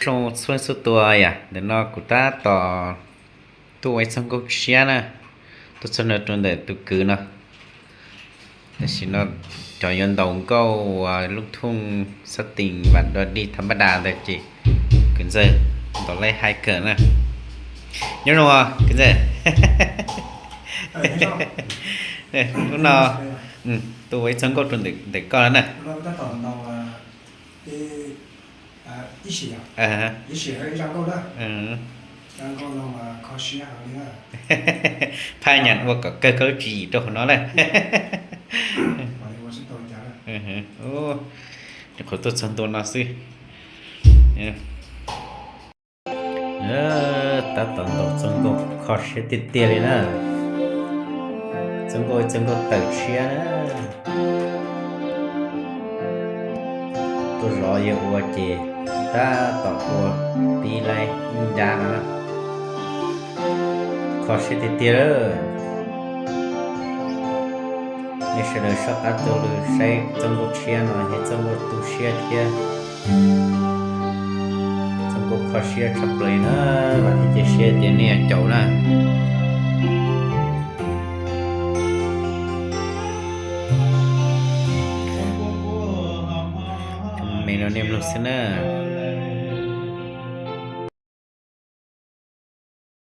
Zoo txhua txhua tus yom, ntawm no kuv tab tom tuaj ua ib txoj nkauj tshiab na, tuaj txog ntua rau ntawm tus kwv no. Tam sim no cov yuav ntaus nkauj uas lub thooj xab tis vam do dig tham pab das ntawd ces kwv ntxawg ntaus laib hais kawg na. Nyob zoo kwv ntxawg. Hnub no tuaj ua ib txoj nkauj rau ntawm koj na. Phaj nyam ua kom kawg koj lub tswv yim rau hauv no na. Nyuam qhuav tuaj txog ntua no xwb. Tab tom ntaus txoj nkauj kho siab tiag tiag li na. Txoj nkauj, txoj nkauj tawm tshiab na. Tuaj zov yawg ua ces tab tom ua pib laib ib nrab no na. Kho siab tiag tiag lawm. Nej sawv daws soj qab tuaj lug saib txoj nkauj tshiab no, yog txoj nkauj tu siab thiab txoj nkauj kho siab tshaj plaws na. Vam thiab cia siab tias nej yuav caum na. Me no nej mloog xwb na.